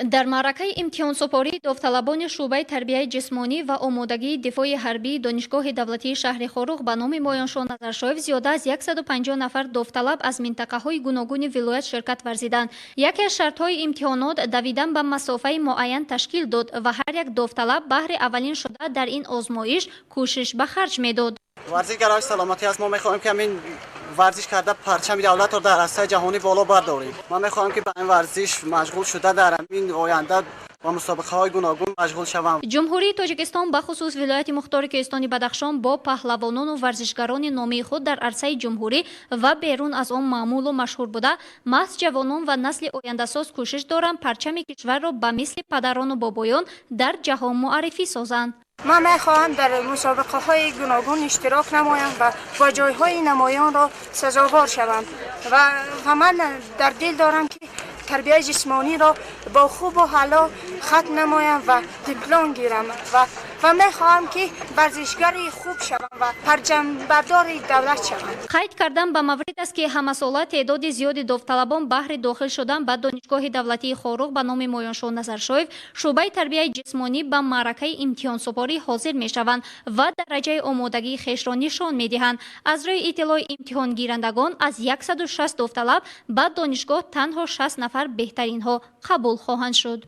Дар маъракаи имтиҳонсупории довталабони шӯъбаи тарбияи ҷисмонӣ ва омодагии дифои ҳарбии Донишгоҳи давлатии шаҳри Хоруғ ба номи Моёншоҳ Назаршоев зиёда аз 150 нафар довталаб аз минтақаҳои гуногуни вилоят ширкат варзиданд. Яке аз шартҳои имтиҳонот давидан ба масофаи муайян ташкил дод ва ҳар як довталаб баҳри аввалин шуда дар ин озмоиш кӯшиш ба харҷ медод. Варзиш гарои саломатӣ аст. Мо мехоҳем, ки ҳамин варзиш карда, парчами давлатро дар арсаи ҷаҳонӣ боло бардорем. Ман мехоҳам, ки ба ин варзиш машғул шуда, дар ҳамин оянда ба мусобиқаҳои гуногун машғул шавам. Ҷумҳурии Тоҷикистон, бахусус вилояти мухтори Кӯҳистони Бадахшон, бо паҳлавонону варзишгарони номии худ дар арсаи ҷумҳурӣ ва берун аз он маъмулу машҳур буда, маҳз ҷавонон ва насли ояндасоз кӯшиш доранд парчами кишварро ба мисли падарону бобоён дар ҷаҳон муаррифӣ созанд. Ман мехоҳам дар мусобиқаҳои гуногун иштирок намоям ва бо ҷойҳои намоёнро сазовор шавам ва ман дар дил дорам, ки тарбияи ҷисмониро бо хубу аъло хатм намоям ва диплом гирам ва мехоҳам, ки варзишгари хуб шавам ва парчамбардори давлат шавам. Қайд кардан ба маврид аст, ки ҳамасола теъдоди зиёди довталабон баҳри дохил шудан ба Донишгоҳи давлатии Хоруғ ба номи Моёншоҳ Назаршоев, шӯъбаи тарбияи ҷисмонӣ, ба маъракаи имтиҳонсупорӣ ҳозир мешаванд ва дараҷаи омодагии хешро нишон медиҳанд. Аз рӯи иттилои имтиҳонгирандагон, аз 160 довталаб ба донишгоҳ танҳо 60 нафар беҳтаринҳо қабул хоҳанд шуд.